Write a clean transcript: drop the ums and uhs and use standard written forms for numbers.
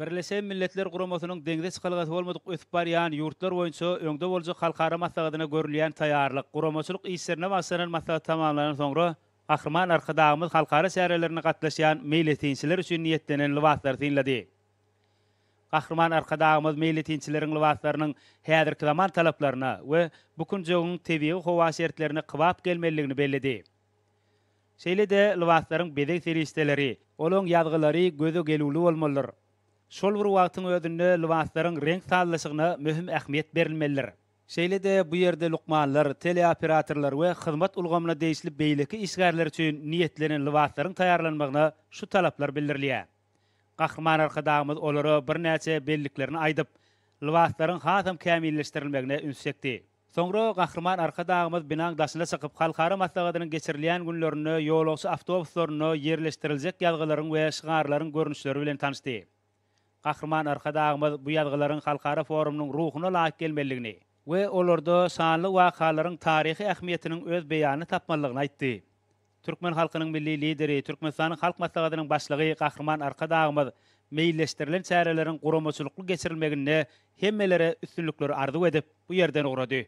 Birleşen Milletler Guramasynyň deňze çykalgasy bolmadyk ösüp barýan ýurtlar boýunça öňde boljak halkara maslahatyna görülýän taýýarlyk, guramaçylyk işlerine başlanan maslahat tamamlanan soňra, Gahryman Arkadagymyz halkara çärelerine gatnaşýan meýletinçiler üçin niýetlenen lybaslary synlady. Gahryman Arkadagymyz meýletinçileriň lybaslarynyň häzirki zaman talaplaryna we bu künjegiň tebigy howa şertlerine kybap gelmelidigini belledi. Şeýle-de lybaslaryň bezeg serişdeleri, olaň ýazgylary göze gelüwli bolmalydyr. Şol bir wagtyň özünde lybaslaryň reňk sazlaşygyna möhüm ähmiýet berilmelidir. Şeýle-de bu ýerde lukmanlar, teleoperatorlar we hyzmat ulgamyna degişli beýleki işgärler üçin niýetlenen lybaslaryň taýýarlanmagyna şu talaplar bildirilýär. Gahryman Arkadagymyz olara birnäçe belliklerini aýdyp, lybaslaryň hasam kämilleşdirilmegine üns çekdi. Soňra Gahryman Arkadagymyz binaň daşyna çykyp, halkara maslahatynyň geçirilýän günlerinde ýolagçy awtobuslarynda ýerleşdiriljek ýazgylaryň we şygarlaryň görnüşleri bilen tanyşdy. Gahryman Arkadagymyz bu ýazgylaryň halkara forumynyň ruhuna laýyk gelmelidigini we olarda şanly wakalaryň taryhy ähmiýetiniň öz beýanyny tapmalydygyny aýtdy. Türkmen halkynyň Milli Lideri, Türkmenistanyň Halk Maslahatynyň Başlygy Gahryman Arkadagymyz meýilleşdirilen çäreleriň guramaçylykly geçirilmeginde hemmelere üstünlikleri arzuw edip, bu ýerden ugrady.